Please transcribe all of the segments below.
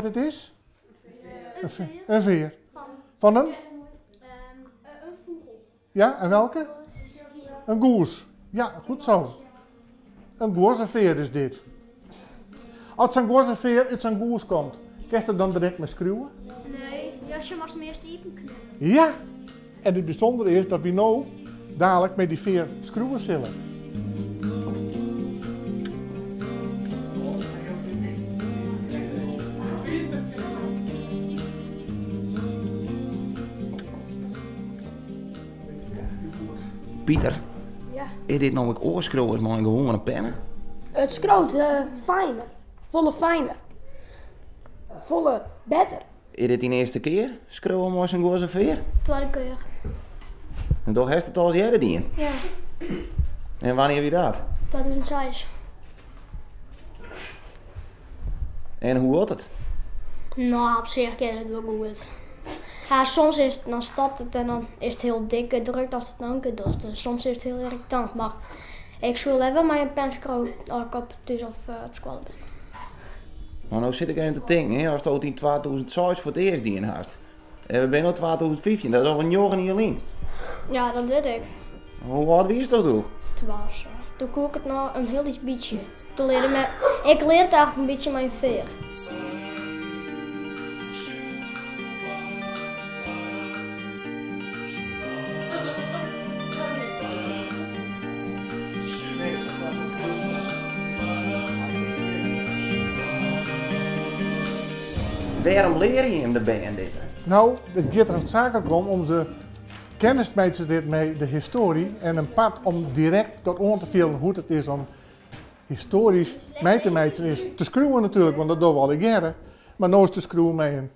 wat it is? In veer. In veer. Fan in? Een fûgel. Ja, en welke? In goes. Ja, goed zo. In guozzefear is dit. As sa'n guozzefear út sa'n goes komt, kinst der dan direkt mei skriuwe? Nee, jasje moatst him earst iepenknippe. Ja, en it bysûndere is dat wy no dalik mei dy fear skriuwe sille. Pieter, Ja. is dit no ek oars skriuwe as mei in gewoane penne? It skriuwt fijner, folle fijner, folle better. Is dit dyn earste kear skriuwe mei sa'n guozzefear? Twadde kear. En do hast it al ris earder dien? Ja. En wannear wie dat? 2006. En hoe giet it? No, op sich giet it wol goed. Ja, soms is it, dan stopt it en dan is it hiel dik drukt ast it noch in kear dochst. Dus soms is it hiel yrritant, mar ik soe leaver mei in pen skriuwe as ik op thús of op skoalle bin. Mar no sit ik even te tinken, hè, ast it yn 2006 foar it earst dien hast. En we binne no 2015, dat is al njoggen jier lyn. Ja, dat wit ik. Hoe âld wiest do doe? Twa sa. Doe koe ik it noch in hiel lyts bytsje. Doe learde me, ik learde it eigentlik in bytsje mei in fear. Wêrom leare jim de bern dit? No, it giet der hoofdzaaklik om om se kennis te meitsjen dit mei de histoarje en in part om direkt dat oan te fielen hoe't it is om histoarysk mei te meitsjen is te skriuwen natuerlik, want dat dogge we allegearre. Mar no is te skriuwen mei in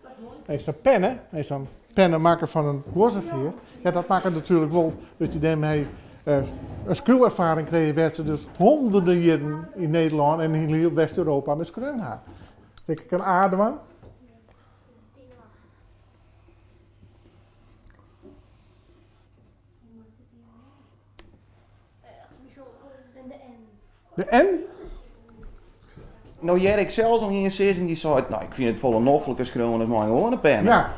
mei sa'n penne, mei sa'n penne makke fan in guozzefear. Ja, dat makket natuerlik wol dat je dêrmei in skriuwerfaring krije wêr't se dus hûnderten jierren yn Nederlân en yn hiel West-Europa mei skreaun ha. Sil ik in A dwaan? De N? No hear ik sels al ien sizzen dy seit, no ik fyn it folle nofliker skriuwen as mei in gewoane penne. Ja,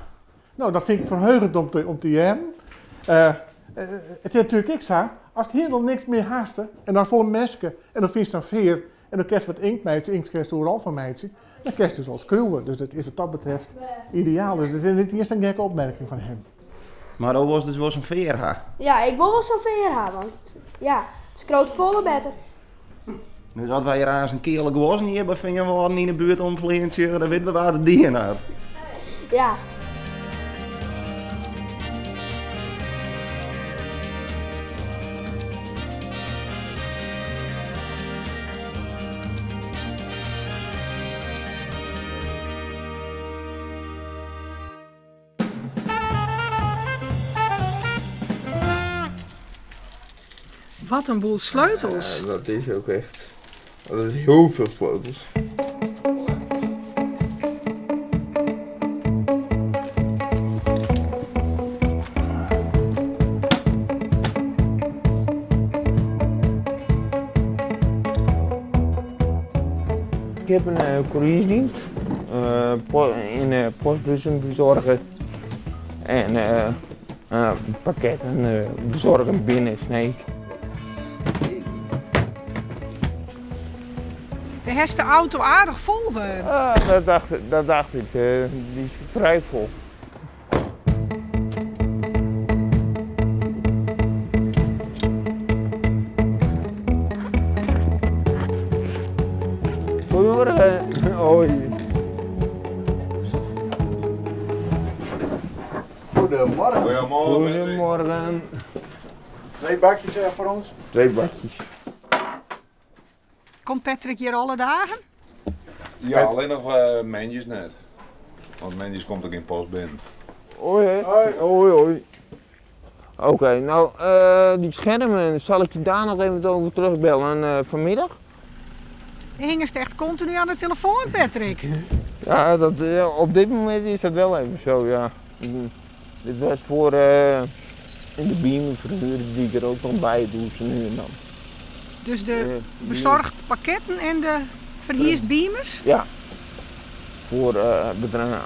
no dat fyn ik ferheugend om te, om te hearren. It is natuerlik ek sa, ast hielendal niks mear hast en ast wol in meske en dan fynst in fear en dan kinst wat inkt meitsje, inkt kinst oeral fan meitsje, dan kinst dus al skriuwe. Dus dat is wat dat betreft ideaal. Dus dat is net iens in gekke opmerking fan him. Mar do wolst dus wol sa'n fear ha? Ja, ik wol wol sa'n fear ha, want ja, it skriuwt folle better. Dus as wy hjir aanst in keale guozzen hjir by Feanwâlden yn 'e buert omfleanen sjogge, dan witte we wa't it dien hat. Ja. Wat in boel sleutels. Ja, dat is ook echt. Dat is heel veel sleutels. Ik heb een uh, koeriersdienst uh, in uh, postbussen bezorgen en uh, pakketten bezorgen binnen Sneek. De hast de auto aardich fol. Ah, dat dacht ik. Die is vrij vol. Goedemorgen. Hoi. Goedemorgen. Goedemorgen. Twee bakjes voor ons. Twee bakjes. Komt Patrick hjir alle dagen? Ja, allinnich noch uh, moandeis net. Want moandeis komt der gjin post binnen. Hoi, hoi. Hoi, hoi. Oké, okay, nou, uh, die schermen, zal ik je daar nog even over terugbellen uh, vanmiddag? Hingest echt kontinu oan de telefoan, Patrick? Ja, dat, op dit moment is dat wel even zo, ja. Dit was voor uh, in de beamer verhuur die ik er ook nog bij doe, ze nu en dan. Dus de bezorgt pakketten en de verhierst beamers? Ja. Voor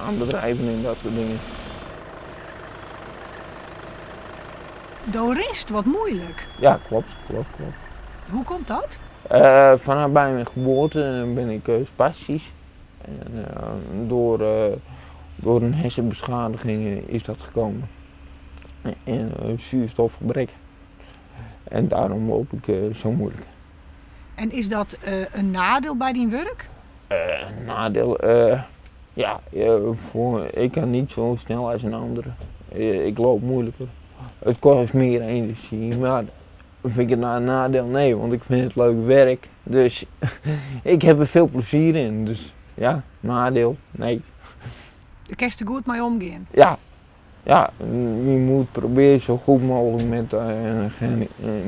aan bedrijven en dat soort dingen. Do rinst wat moeilijk. Ja, klopt, klopt, klopt. Hoe komt dat? Vanaf bij mijn geboorte ben ik spastisch. En door een hersenbeschadiging is dat gekomen. En zuurstofgebrek. En daarom loop ik zo moeilijk. En is dat een nadeel bij die werk? Een nadeel? Ja, ik kan niet zo snel als een andere. Ik loop moeilijker. Het kost meer energie, maar vind ik het nou een nadeel? Nee, want ik vind het leuk werk. Dus ik heb er veel plezier in. Dus ja, nadeel, nee. De kerst er goed mee omgaan? Ja. Ja, je moet proberen zo goed mogelijk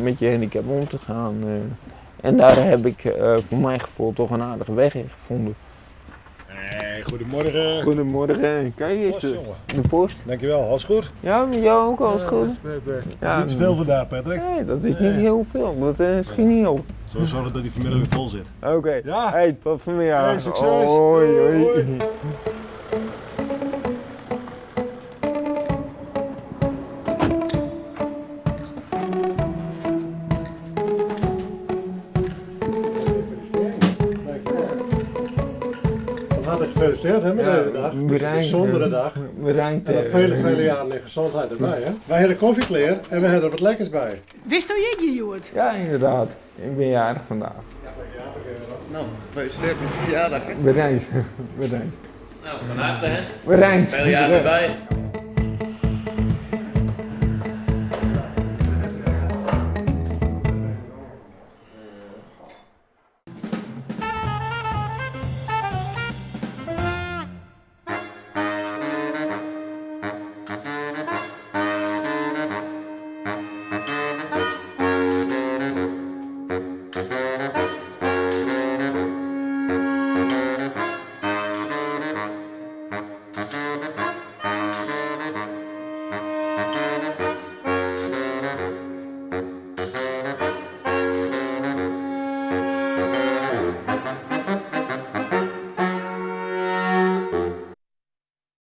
met je handicap om te gaan. En daar heb ik voor mijn gevoel toch een aardige weg in gevonden. Hey, goedemorgen. Goedemorgen. Kijk eens, Post, jongen. de post. Dankjewel, alles goed? Ja, met jou ook, alles goed. Best, best. Ja. Dat is niet zoveel vandaag, Patrick. Nee, dat is niet heel veel. Dat schiet niet op. Zo zorgen dat die vanmiddag weer vol zit. Oké. Ja. Hey, tot vanmiddag. Hey, succes. Hoi, hoi. Hoi. Van harte gefeliciteerd hè, met Ja, deze dag. Het is een bedankt. bijzondere dag. Bedankt, En nog vele, vele jaren in gezondheid erbij. Hè? Wij hebben koffie klaar en we hebben er wat lekkers bij. Wist u je, Joert? Ja, inderdaad. Ik ben jarig vandaag. Nou, gefeliciteerd met je verjaardag. Bedankt. Bedankt. Nou, van harte hè. Bedankt. Vele jaren erbij.